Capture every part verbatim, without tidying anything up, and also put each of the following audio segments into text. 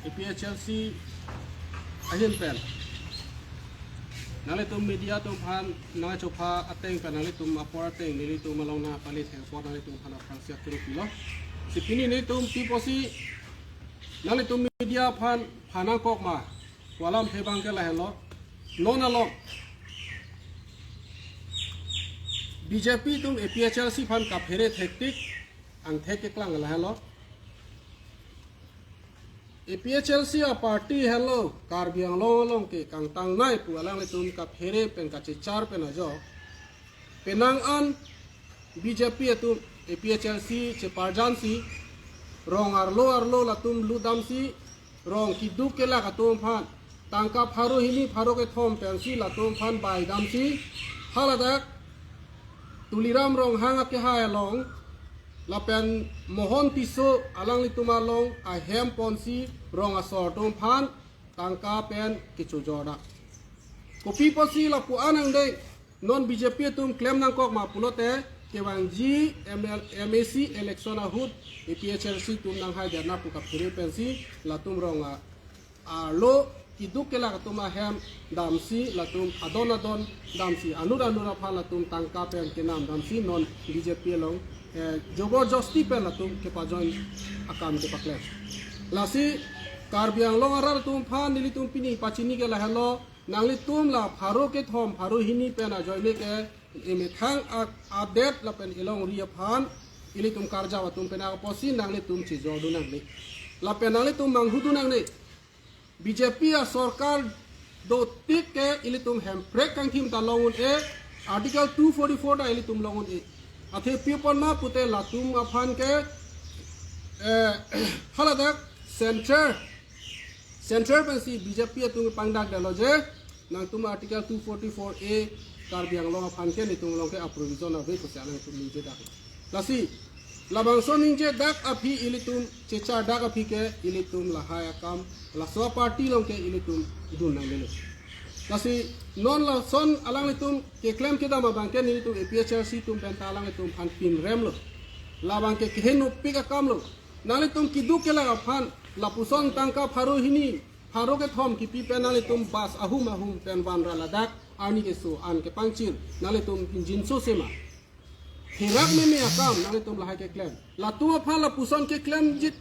APHLC ahin pen nanglitum media atum aphan nangchopha ateng pen nanglitum apor ateng nelitum along nangpale thek apor nanglitum aphan aphrangsi akuru pilo. Si pini nelitum pi apotsi nanglitum media aphan phan nangkok ma pu alamthe abang ke lahelo. Non along BJP atum APHLC aphan kaphere thektik angthek keklang lahelo. APHLC a party helo Karbi Anglong along ke kangtangnei pu alanglitum kaphere pen kachechar pen ajo penang an BJP atum APHLC cheparjansi rong arlo arlo latum lutdamsi rong keduk kelak atum aphan tangka pharo hini pharo kethom pensi latum aphan baidamsi haladak Tuliram Ronghang akehai along lapen Mohon Tisso alanglitum along ahem ponsi rong asor atum aphan tangka pen kechojor dak. Kopi apotsi lapu-an angdeng non BJP atum klem nangkok ma pulote kevangji ML, MAC election ahut APHLC atum nanghai dena pu kaphere pensi latum rong a arlo keduk kelak atum ahem damsi latum adon adon damsi anur anur aphan latum tangka pen kenam damsi non BJP along eh, joborjosti pen latum kepajoin akam kepaklem. Lasi Karbi Anglong arat atum aphan nelitum pini pachini ke lahelo, nanglitum la pharo kethom pharo hini pen ajoine ke emethang a- adet lapen elongri aphan ilitum karjap atum pen apotsi nanglitum chejordun nangne. Lapen nanglitum manghudun nangne. BJP a sorkar dotik ke ilitum hemprek kangthim ta long un-e, Article two forty-four ta ilitum long un-e. Athe pi apot ma pute latum aphan ke eh, haladak central central pensi BJP atum pangdak dalo je nangtum Article two forty-four A Karbi Anglong aphan ke nelitum along ke a provision ave pusi alangtum ningje dak. Lasi labangso ningje dak aphi ilitum chechar dak aphi ke ilitum lahai akam laso party along ke ilitum dun nanglelo. Lasi non lason alanglitum keklem kedam abang ke nelitum APHLC atum penta alanglitum aphan pinremlo. Labang ke kehenopik akamlo. Nanglitum keduk kelak aphan lapuson tangka pharo hini pharo kethom kipi pen nanglitum bus ahum ahum pen vanra ladak arni keso an kepangchir nanglitum injinso sema. Hirak meme akam nanglitum lahai keklem. Latum aphan lapuson keklemji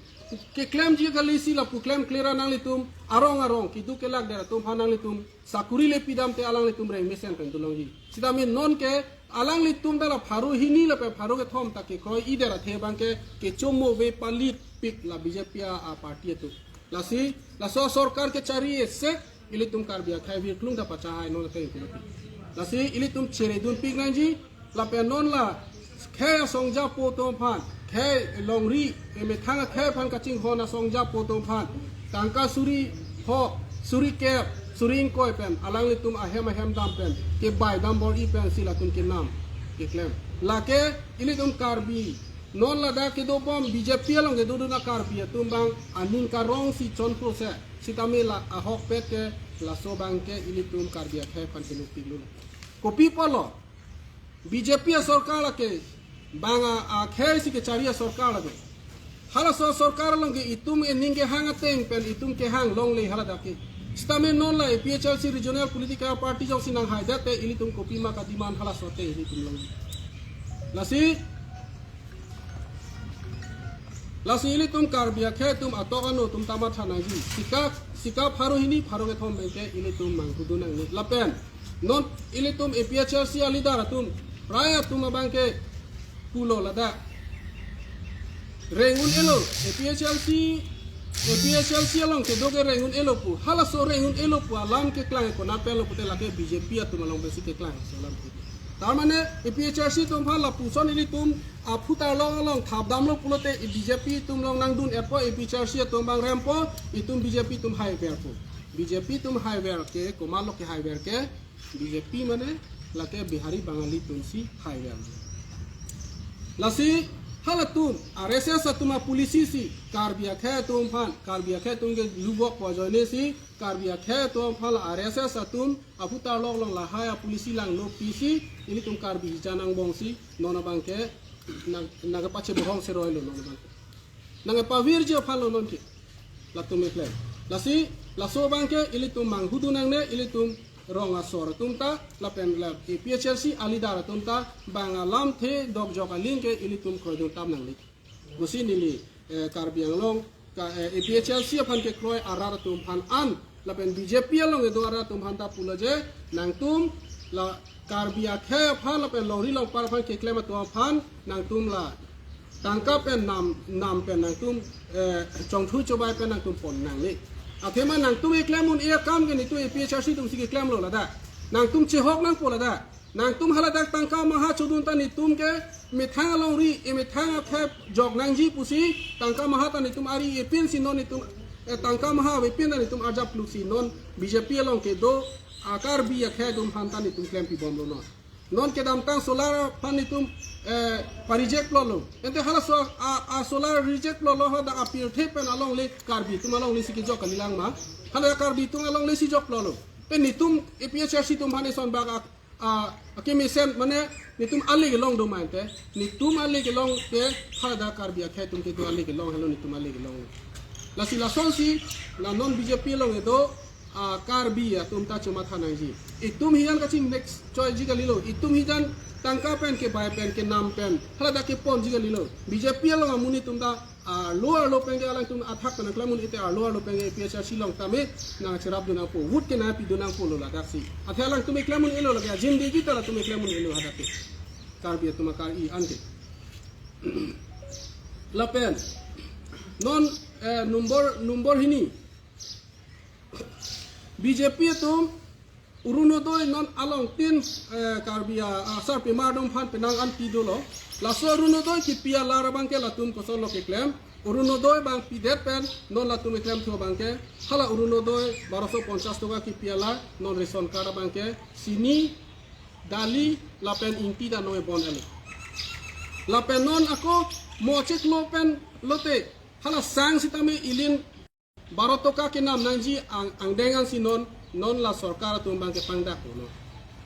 keklemji kalisi lapu klem klera nanglitum arong arong keduk kelak der atum aphan nanglitum sakuri le pidamte alanglitum reng mesen pen dun longji. Sitame non ke alanglitum ta la pharo hini lapen pharo kethom ta kekroi-i der athe abang ke kechomo ve palit pik la BJP a party atum. Lasi laso sorkar kechari ese ilitum Karbi akhei virklung ta pachahai non ateng ilitum. Lasi ilitum cheredun pik nangji lapen non la khei asong japo atum aphan khei longri emethang akhei aphan kachinghon asong japo atum aphan tangka suri ho suri kep suri ingkoi pen alanglitum ahem ahem dam pen kebai dam bor-i pensi latum kenam keklem. Lake ilitum Karbi non ladak kedobom BJP along kedodun a Karbi atum abang aning karongsi chonpro se sitame la ahokpet ke laso abang ke ilitum Karbi akhei aphan kenuti lun. Kopi apotlo BJP a sorkar lake bang a akhei si kechari a sorkar lake. Halaso sorkar along ke itum ening kehang ateng pen itum kehang longle haladak ke. Sitame non la APHLC regional political party jongsi nanghai date ilitum kopi ma kademand halaso ateng ilitum long. Lasi lasi ilitum Karbi akhei atum atok ano atum ta matha nangji. Sika sika pharo hini pharo kethom abang ke ilitum manghudun nangne. Lapen non ilitum APHLC a leader atum prai atum abang ke pulo ladak reng un-elo APHLC APHLC along kedo ke reng un-elo pu. Halaso reng un-elo pu alam keklang konat pen lo pute lake BJP atum along pensi keklang so alam. Tar mane APHLC atum aphan lapuson ilitum aphutar long along thap damlo pulote BJP atum along nangdun-etpo APHLC atum abang rempo itum BJP atum haiverpo. BJP atum haiver ke komatlo kehaiver ke BJP mane lake Bihari Bangali atumsi haiver. Lasi halatum RSS atum a policy si Karbi akhei atum aphan Karbi akhei atum ke lubok po ajoine si Karbi akhei atum aphan la RSS atum aphutar long along lahai a policy langno pisi ilitum Karbi hija nangbongsi non abang ke nang nangpachebohong seroi lo non abang ke. Nangpavirji aphan lo non ke. Latum eklem. Lasi, laso abangke ilitum manghudun nangne, ilitum rong asor atum ta, lapen la A P H L C aleader atum ta, bang alamthe dokjok aling ke ilitum kroidun tap nangne. Pusi neli, eh, Karbi Anglong, ka, eh, A P H L C aphan kekroi arat atum aphan an, lapen B J P along kedo arat atum aphan ta pulo je, nangtum la Karbi akhei aphan lapen longri longpar aphan keklem atum aphan nangtum la tangka pen nam, nam pen nangtum, eh, chongthu chobai pen nangtum pon nangne. Athema nangtum keklem un-e akam ke netum A P H L C atum si keklemlo ladak. Nangtum chehok nangpo ladak. Nangtum haladak tangka maha chodun ta netum ke methang alongri, e methang akhei jok nangji pusi tangka maha ta netum ari-e pinsi non netum, eh, tangka maha avepin ta netum arjap lusi non B J P along kedo a Karbi akhei atum aphan ta netum klempibomlo non. Non kedamtang solar aphan netum, eh, pa-reject lolo. Ante halaso a, a solar reject lolo hadak apirthe pen alongle Karbi atum alongle si kejok kalilang ma. Hala Karbi atum alongle si jok lolo. Pen netum A P H L C atum aphan eson bak a, a, akemesen mane netum ale kelong do ma ante. Netum ale kelong ke haladak Karbi akhei atum kedo ale kelong helo netum ale kelong. Lasi lasonsi la non B J P along kedo a Karbi atum ta chomatha nangji. Itum hijan kaching next choiji kalilo. Itum hijan tangka pen kebai pen kenam pen haladak keponji kalilo. B J P along amonit atum ta arlo arlo pen ke alangtum athak pen klem un-e te arlo arlo pen ke A P H L C along tame nangcherapdun nangpo. Vote ke nangpidun nangpo lo ladaksi. Athe alangtum keklem un-elo lake. Ajin degi ta latum keklem un-elo hadak ke. Karbi atum akar-i anke. Lapen non, eh, number, number hini. B J P atum Orunodoi non along tin, eh, Karbi a, a, sarpimar atum aphan penang an pi dolo. Laso Orunodoi kipi alar abangke latum kosonlo keklem. Orunodoi abang pidet pen non latum keklemthu abangke hala Orunodoi baroso ponchas toka kipi alar non ration card abangke chini, dali lapen ingti ta non kebon-et. Lapen non ako mo chiklo pen lote hala sang sitame ilin baro toka kenam nangji ang, angdeng ansi non, non la sorkar atum abangke pangdakpo non.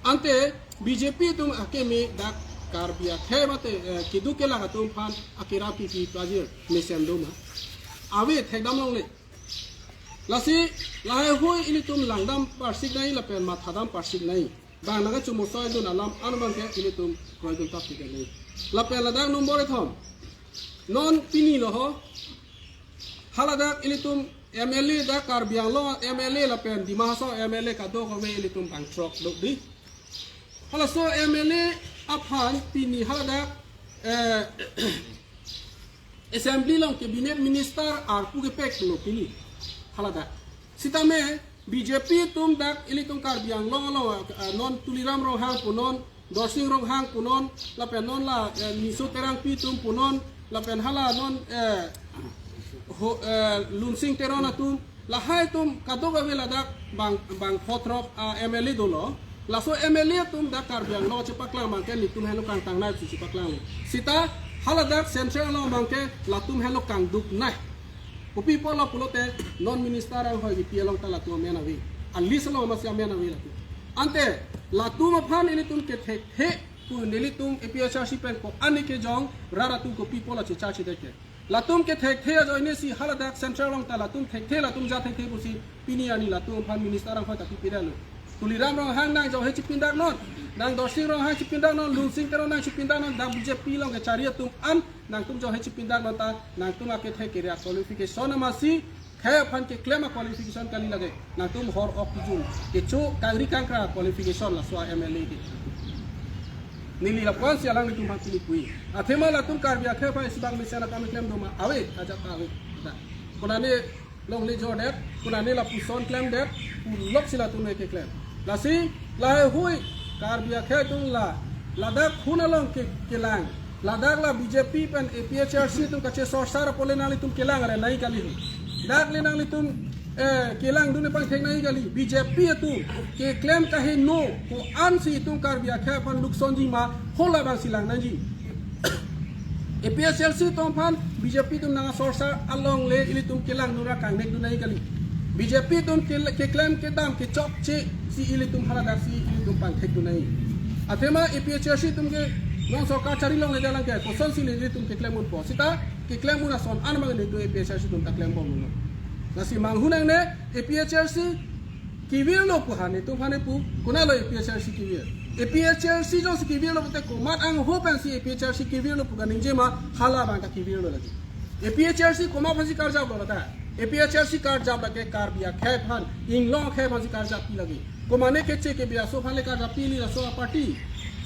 Ante B J P atum akeme dak Karbi akhei mate, eh, keduk kelak atum aphan akerap kipi pajir mesen do ma. Ave thekdam longle. Lasi lahai hui ilitum langdam parsik nai lapen mathadam parsik nai. Bang nangkachomosoidun alam an abangke ilitum kroidun tap pik nai. Lapen ladak number kethom. Non pini lo ho. Haladak ilitum M L A dak Karbi Anglong M L A lapen Dima Hasao M L A kadokave ilitum bang throk do di. Halaso M L A aphan pini haladak, eh, Assembly along Cabinet Minister arpu kepeklo pini haladak. Sitame B J P atum dak ilitum Karbi Anglong along, eh, non Tuliram Ronghang punon, Dorsing Ronghang punon, lapen non la, eh, Niso Terangpi atum punon, lapen hala non, eh, ho, eh, Lunsing Teron atum, lahai atum kadokave ladak bang, bang pho throk a M L A dolo. Laso M L A atum dak Karbi Anglong chepaklang abangke netum helo kangtang nai si chepaklang. Sita haladak Central along abangke latum helo kangduk nai. Kopi apotlo pulote non minister anghoi kipi along ta latum amen ave. A list along masi amen ave latum. Ante latum aphan ilitum kethekthe pu nelitum A P H L C pen ko-an kejong rat atum kopi apotlo chechar chedeke. Latum kethekthe ajoine si haladak Central along ta latum thekthe latum ja thekthe pusi pini arni latum aphan minister anghoi ta pipedetlo. Tuliram Ronghang nangjohe chipindak non, nang Dorsing Ronghang chipindak non, Lunsing Teron nangchipindak non, dak B J P along kechari atum an nangtum johe chipindak non ta, nangtum akethe kere a qualification amatsi, khei aphan keklem a qualification kali lake. Nangtum hor ok kijun. Kecho kangri kangkra qualification laso a M L A ke. Neli lapuan si alanglitum aphan pini pu-i. Athema latum Karbi akhei aphan isi bang mesen akam klem do ma? Ave, ajat ave. Dak. Konane longle jordet, konane lapuson klemdet, pulok si latum keklem. Lasi, lahai hui, Karbi akhei atum la, ladak hun along ke, kelang. Ladak la B J P pen A P H L C atum kachesorsar apot le nanglitum kelang are nai kali. Dak le nanglitum, eh, kelangdun pangthek nai kali. B J P atum keklem kaheno ko-an si itum Karbi akhei aphan luksonji ma, hala abang si lang nangji. A P H L C atum aphan B J P atum nangsorsar along le ilitum kelangdun ra kangnekdun nai kali. B J P atum ke, keklem kedam kechokche si ilitum haladak si ilitum pangthekdun nai. Athema A P H L C atum ke non sorkar chari longledet lang ke kosonsi le ilitum keklem unpo? Sita keklem un ason an abang netum A P H L C atum ta klembomlo. Lasi manghu nangne, A P H L C kevirlo pu ha netum aphan pu, konatlo A P H L C kevir? A P H L C jongsi kevirlo pute komat angho pensi A P H L C kevirlo pu kaningje ma, hala abang ta kevirlo lagi. A P H L C komat aphansi karjaplo lata? A P H L C karjap lake Karbi akhei aphan, Inglong akhei aphansi karjappi lagi. Komane keche kebe aso aphan le karjappi, ili laso aparty.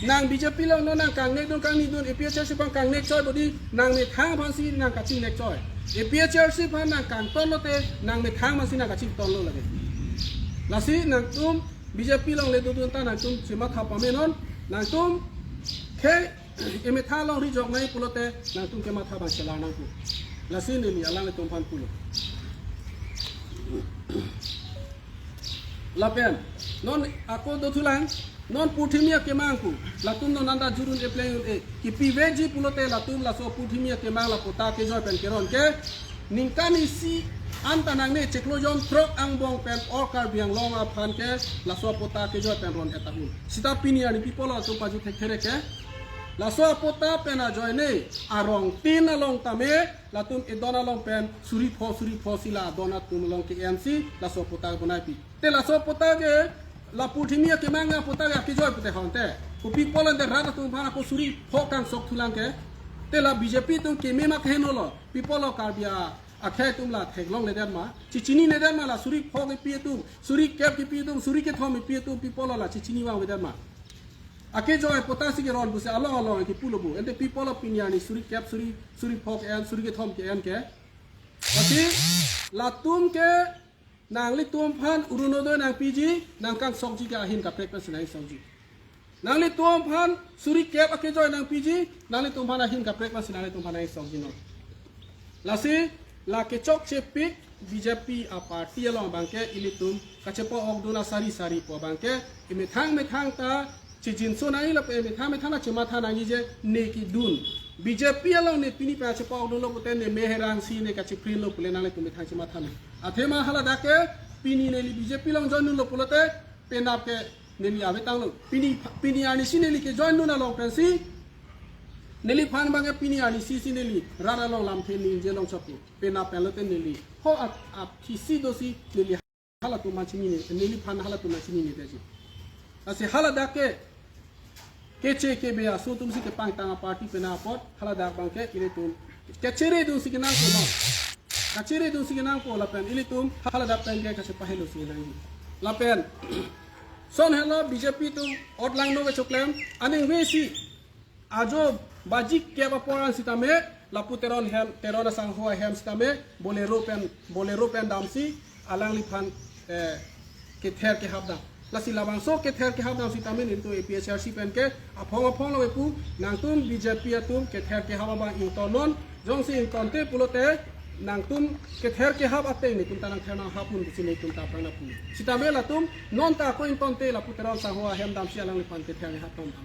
Nang B J P along non nang kangnek dun, kangni dun, A P H L C aphan kangnek choi bodi, nang methang aphansi nang kachingnek choi. A P H L C aphan nang kangton lote, nang methang aphansi nang kachington lo lagi. Lasi nangtum B J P along le dodun ta nangtum chematha pame non, nangtum ke emethang along rijok nai pulote nangtum kematha abang chelar nangpo. Lasi neli alanglitum aphan pulo. Lapen non ako dothulang, non purthimi akemang pu, latum non anta jurun epleng un-e, kipi veji pulote latum laso purthimi akemang la patta kejoi pen keron ke, ningkan isi anta nangne chiklo jon throk angbong pen all Karbi Anglong aphan ke laso patta kejoi pen ron-et tahun. Seta pini arni pi apotlo latum pajut thekthe ke? Laso patta pen ajoine arong tin along tame latum edon along pen suri pho suri pho si la adon atum along ke-ensi laso patta bonaipi. Te laso patta ke la purthimi akemang apatta ke akejoi pute honte. Kopi apotlo ante rat atum aphan ako suri pho kangsok thulang ke? Te la B J P atum keme ma kehenolo. Pi apotlo Karbi a-, akhei atum la theklongledet ma? Chechinine det ma la suri pho kepi atum, suri kep kepi atum, suri kethom kepi atum, pi apotlo la chechini vangvedet ma? Akejoi patta si keron pusi along along kipulo bu. Ante pi apotlo pini arni suri kep, suri, suri pho ke-en, suri kethom ke-en ke? Lasi latum ke nanglitum aphan Orunodoi nangpiji, nang kangsokji ke ahin kaprek pensi nang sokji. Nanglitum aphan suri kep akejoi nangpiji, nanglitum aphan ahin kaprek pensi nanglitum aphan nang sokji non. Lasi la kechokchepik B J P aparty along abang ke ilitum kachepa-okdun asari sari pu abang ke, emethang methang ta chejinso nangji lapen emethang methang ta chematha nangji je ne kedun. B J P along ne pini pen chepa-okdunlo pute ne meherang si ne kachiprinlo pule nanglitum methang chematha nang. Athema hala dak ke pini neli B J P along join dunlo pulote penap ke neli avetanglo. Pini, pini arni si neli kejoin dun along pensi neliphan abang ke pini arni si si neli rat along lamthe ningje longchoklo. Penap pen lote neli ho ap, aphi si dosi neli halatum aphan chinine, neliphan halatum aphan chinine detji. Lasi hala dak ke keche kebe aso atum si kepangtang aparty pen apot hala dak abang ke ilitum kachere dun si kenangpo non. Kachere dun si kenangpo lapen ilitum hala dak pen ke kachepahelo si kenangji. Lapen son helo B J P atum ot langno kechoklem, aningve si ajo baji kep apor an sitame, lapu Teron hem, Teron asangho ahem sitame, Bolero pen, Bolero pen damsi alangliphan, eh, kether kehap dam. Lasi labangso kether kehap dam sitame nelitum A P H L C pen ke aphong aphong lo epu, nangtum B J P atum kether kehap abang ington non, jongsi ingtonte pulote nangtum kether kehap ateng netum ta nangther nanghap un pusi netum ta aphrang nangpu. Sitame latum non ta ako ingtonte, lapu Teron asangho ahem damsi alangliphan kether kehap tom dam.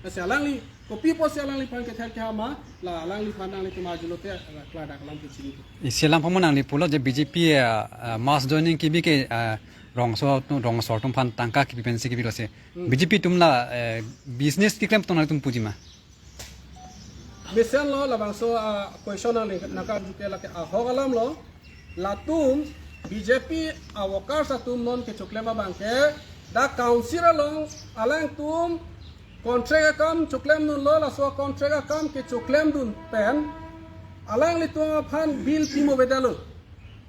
Lasi alangli kopi apotsi alangliphan kether kehap ma, la alangliphan nanglitum arjulote, la klardak alam kechini. Isi alam pamo nangli pulo je B J P, ah, ah, mass joining kebi ke, ah, rongso atum, rong asor atum aphan tangka kepi pensi kebilo se. Hmm. B J P atum la, eh, business keklem tong nangtum puji ma? Mesenlo labangso, ah, question nangli nangkarju ke lake ahok alamlo. Latum B J P a-workers atum non kechoklem abang ke, dak council along alangtum contract akam choklem dunlo, laso contract akam kechoklem dun pen alanglitum aphan bill pimo avedetlo.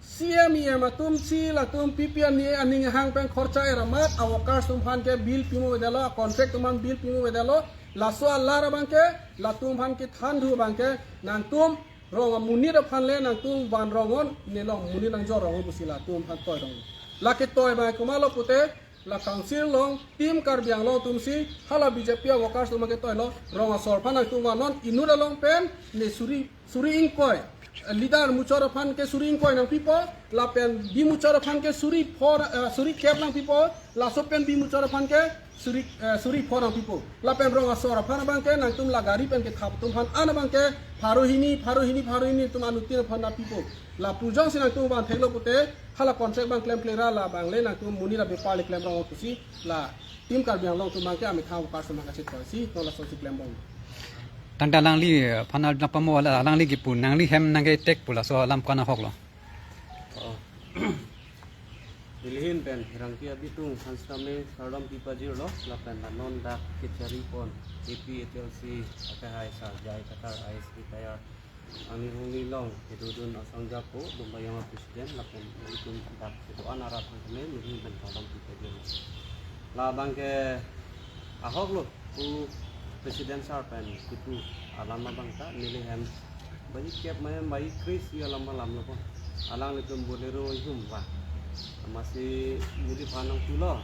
C M E M atum si latum P P ani aning hang pen khorcha er amat a-workers atum aphan ke bill pimo avedetlo, a-contract atum aphan bill pimo avedetlo. Laso alar abang ke latum aphan kethan thu abang ke, nangtum rong amonit aphan le nangtum van rong non, ne along monit nangjor rong non pusi latum aphan toi rong. Lake toi abang komatlo pute, la council along Team Karbi Anglong atum si hala B J P a-workers atum ke toilo, rong asor aphan nangtum van non, inut along pen ne suri, suri ingkoi, eh, leader muchor aphan ke suri ingkoi nangpipo, lapen bi muchor aphan ke suri pho, eh, suri kep nangpipo, laso pen bi muchor aphan ke suri, eh, suri pho nangpipo. Lapen rong asor aphan abang ke nangtum la gari pen kethap atum aphan an abang ke pharo hini, pharo hini, pharo hini atum anuttin aphan nangpipo. Lapu jongsi nangtum van theklo pute, hala contract abang klemkle ra, labang le nangtum monit abepar le klem rong pusi la Team Karbi Anglong atum abang ke amethang a-workers atum abang kachetoi si, non lasonsi klembom. Tangte alangli, eh, aphan nangpamo ala-, alangli kipu, nangli hem nangketek pu laso alam ko-an ahoklo? Oh. Nelihin pen Hirangki abitung aphan sitame kardom pipajirlo, lapen la non dak kechari pon A P H L C akehai Sar J I Kathar I A S retired, arni hongni long kedodun asong japo Dumbayong president, lapen itum dak kedo-an arat aphan sitame nelihin pen kardom pipajirlo. Labangke ahok lo, pu president sir pen kipu alam abang ta neli hem baji kep ma hem baji kre-isi alam alam lo pon. Alanglitum Bolero ihum vang. Amatsi neliphan nangpulo.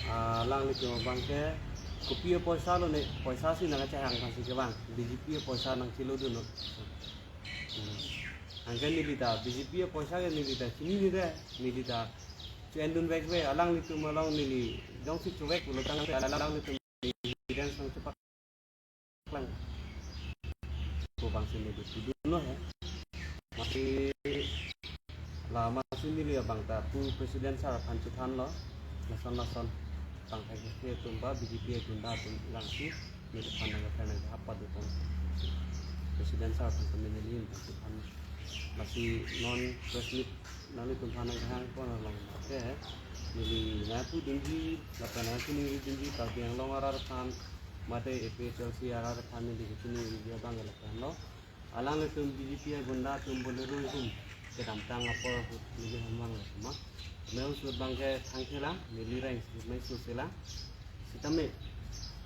Alanglitum abangke kopi apoisa lo ne, poisa si nangkachehang aphansi kevang. B J P apoisa nangchelodunlo. Hmm. Anke neli ta B J P apoisa ke neli ta chinine de, neli ta che-endun vekve, alanglitum along neli jongsi chevek pulo tangte alanglitum evidence nangchepaklang. Ko bangsi neli pudunlo he. Amatsi la amatsi neli abang ta pu president sir aphan chethanlo. Lason lason pangthek atum ba B J P agunda atum vangsi neliphan nangkepher nangkehap padun tang. President sir aphan sitame nelihin pen chethan. Amatsi non press meet nanglitum aphan nangkehang pon along ke neli nangpudunji lapen nangchiningriji Karbi Anglong arat aphan mate A P H L C arat aphan neli chiningriji abang lapen lo. Alanglitum B J P agunda atum Bolero ihum kedamtang apor ahut neli hem vang lo ma. Meo sut abangke thangthelang, neli reng si mei sut selang. Sitame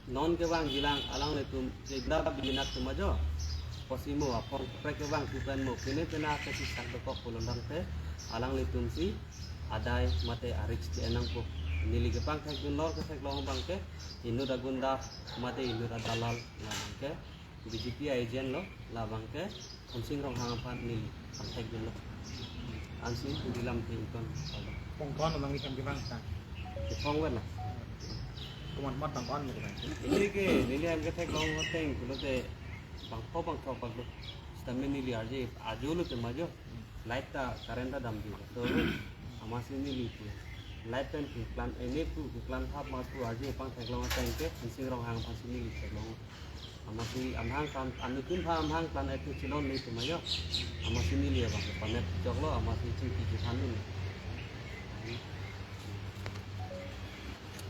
non kevangjilang alanglitum je gunda bijinak atum ajo. Kosimo apong kaprek kevang tukan mo pine pina kesisak dokok pulo tangte alanglitum si adai mate a-risk che-en nangpo. Neli kepangthekdunlo ketheklong abangke inut agunda mate inut adalal labangke B J P a-agent lo, labangke Khonsing Ronghang aphan neli pangthekdunlo. Ansi hudi lamthe ington. Pongkon abang ikan kevang ta. Kepong wen na. Komat mat pongkon mo kevang. Neli ke, neli hem ketheklong ateng pulote bangpho bangthrok bak do. Sitame neli arje ajo lote ma jo. Light ta current ta damji. To amatsi neli pu light pen pu plan, eh, ne pu pu plan thap ma pu arje pangtheklong ateng ke Khonsing Ronghang aphansi neli theklong. Amatsi amahang kan, anuttin aphan amahang kan etu chilon nelitum ajo. Amatsi neli abang panet choklo, amatsi chingki chithandun.